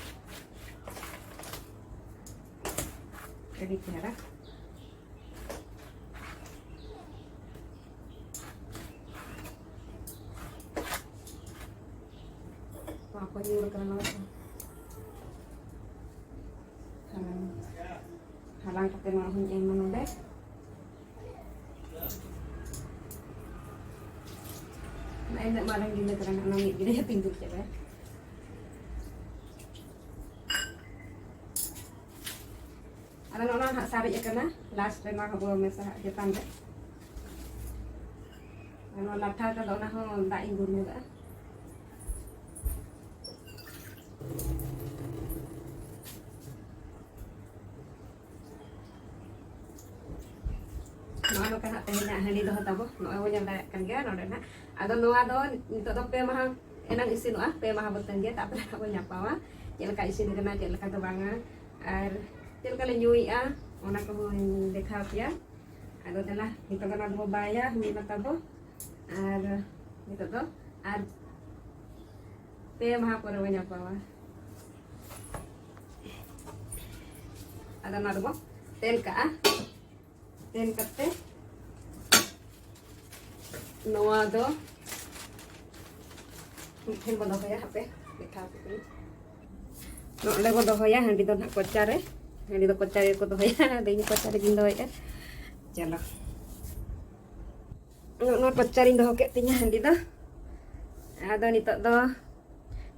ᱟᱹᱰᱤ ᱪᱮᱦᱨᱟ᱾ ᱱᱚᱣᱟ ᱠᱚ ᱧᱩᱨ ᱠᱟᱱᱟ, ᱱᱚᱣᱟ ᱠᱚ ᱦᱟᱞᱟᱝ, ᱦᱟᱞᱟᱝ ᱠᱟᱛᱮ ᱱᱚᱣᱟ ᱦᱚᱸᱧ ᱮᱢᱟ ᱱᱚᱰᱮ᱾ ᱤᱱᱟᱹᱜ ᱢᱟᱨᱟᱝ ᱜᱤᱞᱟᱹ ᱠᱟᱱᱟ, ᱚᱱᱟ ᱢᱤᱫ ᱜᱤᱞᱟᱹ ᱦᱟᱹᱴᱤᱧ ᱫᱩᱞ ᱪᱟᱵᱟᱭᱟ᱾ ᱟᱫᱚ ᱱᱚᱜᱼᱚ ᱱᱚᱣᱟ ᱦᱟᱸᱜ ᱥᱟᱨᱮᱡ ᱟᱠᱟᱱᱟ, ᱞᱟᱥᱴ ᱨᱮ ᱱᱚᱣᱟ ᱦᱚᱸ ᱵᱚ ᱢᱮᱥᱟ ᱦᱟᱸᱜ ᱪᱮᱛᱟᱱ ᱨᱮ᱾ ᱟᱨ ᱱᱚᱣᱟ ᱞᱟᱴᱷᱟ ᱠᱟᱫᱟ, ᱚᱱᱟ ᱦᱚᱸ ᱫᱟᱜ ᱤᱧ ᱫᱩᱞ ᱧᱚᱜᱟᱜᱼᱟ᱾ ᱱᱚᱜᱼᱚᱭ ᱱᱚᱝᱠᱟ ᱦᱟᱸᱜ ᱛᱮᱦᱮᱧᱟᱜ ᱦᱟᱺᱰᱤ ᱫᱚᱦᱚ ᱛᱟᱵᱚ, ᱱᱚᱜᱼᱚᱭ ᱵᱚᱱ ᱧᱮᱞ ᱫᱟᱲᱮᱭᱟᱜ ᱠᱟᱱ ᱜᱮᱭᱟ ᱱᱚᱰᱮ ᱱᱟᱜ᱾ ᱟᱫᱚ ᱱᱚᱣᱟ ᱫᱚ ᱱᱤᱛᱚᱜ ᱫᱚ ᱯᱮ ᱢᱟᱦᱟ ᱮᱱᱟᱝ ᱤᱥᱤᱱᱚᱜᱼᱟ, ᱯᱮ ᱢᱟᱦᱟ ᱵᱚ ᱛᱟᱺᱜᱤᱭᱟ, ᱛᱟᱨᱯᱚᱨᱮ ᱦᱟᱸᱜ ᱵᱚᱱ ᱧᱟᱯᱟᱢᱟ ᱪᱮᱫ ᱞᱮᱠᱟ ᱤᱥᱤᱱ ᱠᱟᱱᱟ, ᱪᱮᱫ ᱞᱮᱠᱟ ᱫᱚ ᱵᱟᱝᱟ᱾ ᱟᱨ ᱪᱮᱫ ᱞᱮᱠᱟ ᱞᱮ ᱧᱩᱭᱮᱫᱼᱟ, ᱚᱱᱟ ᱠᱚᱦᱚᱸᱧ ᱫᱮᱠᱷᱟᱣ ᱯᱮᱭᱟ᱾ ᱟᱫᱚ ᱫᱮᱞᱟ, ᱱᱤᱛᱚᱜ ᱫᱚ ᱱᱚᱣᱟ ᱫᱚᱵᱚ ᱵᱟᱭᱟ, ᱦᱩᱭ ᱮᱱᱟ ᱛᱟᱵᱚ᱾ ᱟᱨ ᱱᱤᱛᱚᱜ ᱫᱚ ᱟᱨ ᱯᱮ ᱢᱟᱦᱟ ᱯᱚᱨᱮ ᱵᱚ ᱧᱟᱯᱟᱢᱟ᱾ ᱟᱫᱚ ᱱᱚᱣᱟ ᱫᱚᱵᱚ ᱛᱮᱱ ᱠᱟᱜᱼᱟ᱾ ᱛᱮᱱ ᱠᱟᱛᱮ ᱱᱚᱣᱟ ᱫᱚ ᱢᱤᱫ ᱴᱷᱮᱱ ᱵᱚ ᱫᱚᱦᱚᱭᱟ, ᱦᱟᱯᱮ ᱫᱮᱠᱷᱟᱣ ᱟᱯᱮ ᱠᱟᱹᱱᱟᱹᱧ᱾ ᱱᱚᱰᱮ ᱵᱚ ᱫᱚᱦᱚᱭᱟ, ᱦᱟᱺᱰᱤ ᱫᱚ ᱱᱟᱦᱟᱜ ᱠᱚᱪᱟ ᱨᱮ, ᱦᱟᱺᱰᱤ ᱫᱚ ᱠᱚᱪᱟ ᱨᱮᱜᱮ ᱠᱚ ᱫᱚᱦᱚᱭᱟ, ᱟᱫᱚ ᱤᱧ ᱠᱚᱪᱟ ᱨᱮᱜᱤᱧ ᱫᱚᱦᱚᱭᱮᱫᱼᱟ᱾ ᱪᱚᱞᱚ, ᱱᱚᱜᱼᱚ ᱱᱚᱣᱟ ᱠᱚᱪᱟ ᱨᱤᱧ ᱫᱚᱦᱚ ᱠᱮᱫ ᱛᱤᱧᱟᱹ ᱦᱟᱺᱰᱤ ᱫᱚ᱾ ᱟᱫᱚ ᱱᱤᱛᱚᱜ ᱫᱚ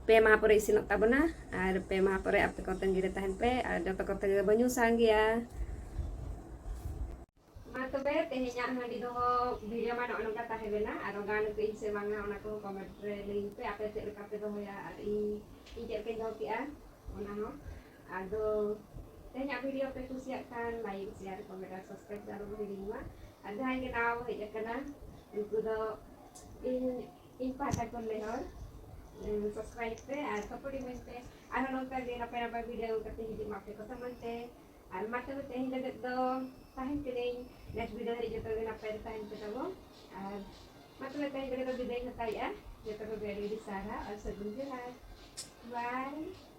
ᱯᱮ ᱢᱟᱦᱟ ᱯᱚᱨᱮ ᱤᱥᱤᱱᱚᱜ ᱛᱟᱵᱚᱱᱟ, ᱟᱨ ᱯᱮ ᱢᱟᱦᱟ ᱯᱚᱨᱮ ᱟᱯᱮ ᱠᱚ ᱛᱟᱺᱜᱤ ᱨᱮ ᱛᱟᱦᱮᱱ ᱯᱮ, ᱟᱨ ᱡᱚᱛᱚ ᱠᱚᱛᱮ ᱜᱮ ᱵᱚ ᱧᱩ ᱥᱟᱸᱜᱮᱭᱟ᱾ ᱢᱟ ᱛᱚᱵᱮ, ᱛᱮᱦᱮᱧᱟᱜ ᱦᱟᱺᱰᱤ ᱫᱚᱦᱚ ᱵᱷᱤᱰᱤᱭᱳ ᱢᱟ ᱱᱚᱜᱼᱚ ᱱᱚᱝᱠᱟ ᱛᱟᱦᱮᱸ ᱞᱮᱱᱟ᱾ ᱟᱨᱚ ᱜᱟᱱ ᱠᱟᱹᱜ ᱟᱹᱧ ᱥᱮ ᱵᱟᱝᱟ, ᱚᱱᱟ ᱠᱚᱦᱚᱸ ᱠᱚᱢᱮᱱᱴ ᱨᱮ ᱞᱟᱹᱭᱟᱹᱧ ᱯᱮ, ᱟᱯᱮ ᱪᱮᱫ ᱞᱮᱠᱟ ᱯᱮ ᱫᱚᱦᱚᱭᱟ ᱟᱨ ᱤᱧ, ᱤᱧ ᱪᱮᱫ ᱞᱮᱠᱟᱧ ᱫᱚᱦᱚ ᱠᱮᱜᱼᱟ, ᱚᱱᱟ ᱦᱚᱸ᱾ ᱟᱫᱚ ᱛᱮᱦᱮᱧᱟᱜ video ᱯᱮ ᱠᱩᱥᱤᱭᱟᱜ ᱠᱷᱟᱱ like, share, comment ᱟᱨ subscribe ᱫᱚ ᱟᱞᱚ ᱵᱚᱱ ᱦᱤᱲᱤᱧ ᱢᱟ᱾ ᱟᱨ ᱡᱟᱦᱟᱸᱭ ᱜᱮ ᱱᱟᱣᱟ ᱵᱚ ᱦᱮᱡ ᱟᱠᱟᱱᱟ, ᱩᱱᱠᱩ ᱫᱚ ᱤᱧ ᱤᱧ ᱯᱟᱦᱴᱟ ᱠᱷᱚᱱ ᱱᱮᱦᱚᱨ, subscribe ᱯᱮ ᱟᱨ support ᱤᱢᱟᱹᱧ ᱯᱮ᱾ ᱟᱨᱦᱚᱸ ᱱᱚᱝᱠᱟ ᱜᱮ ᱱᱟᱯᱟᱭ ᱱᱟᱯᱟᱭ video ᱟᱹᱜᱩ ᱠᱟᱛᱮ ᱦᱤᱡᱩᱜ ᱢᱟ ᱟᱯᱮ ᱠᱚ ᱥᱟᱢᱟᱝ ᱛᱮ᱾ ᱟᱨ ᱢᱟ ᱛᱚᱵᱮ ᱛᱮᱦᱮᱧ ᱞᱟᱹᱜᱤᱫ ᱫᱚ ᱛᱟᱦᱮᱱ ᱠᱟᱹᱱᱟᱹᱧ᱾ Next video ᱫᱷᱟᱹᱨᱤᱡ ᱡᱚᱛᱚ ᱜᱮ ᱱᱟᱯᱟᱭ ᱨᱮ ᱛᱟᱦᱮᱱ ᱯᱮ ᱛᱟᱵᱚ᱾ ᱟᱨ ᱢᱟ ᱛᱚᱵᱮ ᱛᱮᱦᱮᱧ ᱞᱟᱹᱜᱤᱫ ᱫᱚ ᱵᱤᱫᱟᱹᱭ ᱦᱟᱛᱟᱣᱮᱫᱼᱟ᱾ ᱡᱚᱛᱚ ᱠᱚᱜᱮ ᱟᱹᱰᱤ ᱟᱹᱰᱤ ᱥᱟᱨᱦᱟᱣ ᱟᱨ ᱥᱟᱹᱜᱩᱱ ᱡᱚᱦᱟᱨ᱾ Bye᱾